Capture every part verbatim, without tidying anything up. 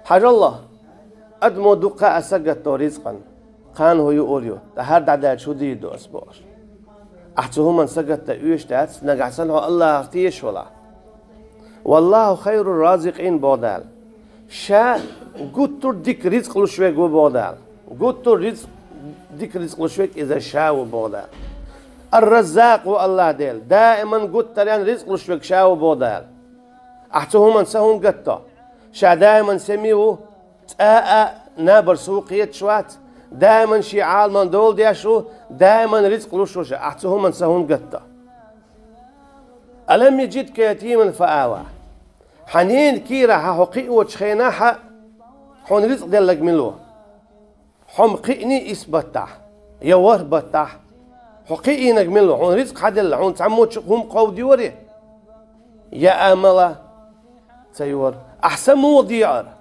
Хьажал, адамо дукха а сагатдо ризкъан, кхана хӀу юур ю, тӀаккха хӀара дӀадаьлча хӀу дийр ду ас бохуш. Ахь цу хӀуманна сагатдан оьшуш дац, нагахь санна хьо Аллахьах тешаш валахь. «Валлахьу хайру разикъин», боху Дала. Ша гуттар а дика ризкъ луш верг ву, боху Дала. Гуттар а ризкъ, дика ризкъ луш верг иза ша ву, боху Дала. Ар-Раззакъ ву Аллахь Дела. Даиман гуттаренна ризкъ луш верг ша ву, боху Дала. Ахь цу хӀуманна са хӀунда гатдо? Ша даиман сема ву, цкъа а набар сов кхеташ вац, даиман шен Ӏаламан дола деш ву, даиман ризкъ луш ву ша. Ахь цу хӀуманна са хӀунда гатдо? «Алам яжидка ятиман фа ава». Хьан ненан кийрахь хьо кхиочу хенахь хьуна ризкъ делларг мила ву? Хьо-м кхиъний исс баттахь, я ворхӀ баттахь. Хьо кхиийнарг мила ву? Хьуна ризкъ хьан делла? Хьуна цхьаммо чу хӀума кховдайора, я амала ца йора? Ахь са муха деара?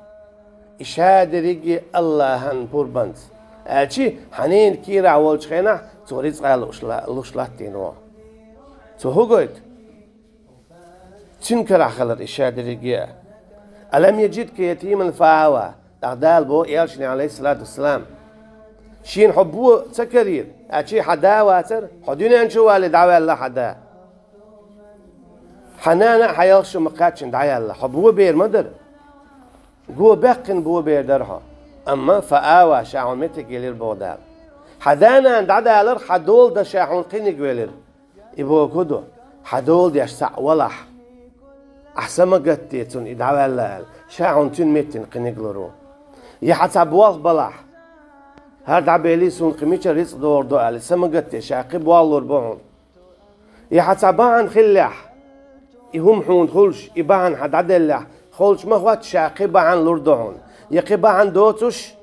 И ша дерриге Аллахьан пурбанца. Аьлчи, хьан ненан кийрахь волчу хенахь цо ризкъа луш ла-, луш латтийна ву. Цо хӀу гойту? Цуьнан карахь хилар и ша дерриге а. «Алам яжидка ятиман фа ава», тӀаккха Дала боху элчане, Ӏалайхиссалату вассалам: «Шена хьо бо ца карийра, аьлчи хьан да вацара, хьо дуьнен чу валий дӀаваьлла хьан да. Хьан нана а, хьан ялх а ма кхаьчна дӀаяьлла, хьо бо бер ма дара. Го баьккхина бо бер дара хьо. Амма фа ава, ша хьуна меттиг елира», боху Дала. Хьан да-нана дӀадалар, хьан дола дан ша хьуна кхиниг велира. И бохург хӀу ду? Хьан дола деш цхьаъ валахь, ахь са ма гатде цунна и дӀаваьлла аьлла, ша хьуна цуьнан меттиг кхиниг лур ву. Я хьан цхьа болх балахь, хӀара дӀабелий, суна кхин мичара рицкъ догӀур ду аьлла, са ма гатде, ша кхин болх лур бу хьуна. Я хьан цхьа бахьана хиллехь, и хӀума хьуна хуьлуш, и бахьана хьан дӀаделлехь, холчу ма хотту, ша кхин бахьана лур ду хьуна. Я кхин бахьана доцуш,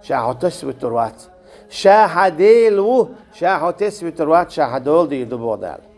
ша хьо тасавуьйтур вац. Ша хьан Дела ву, ша хьо тасавуьйтур вац, ша хьан дола дийр ду, боху Дала.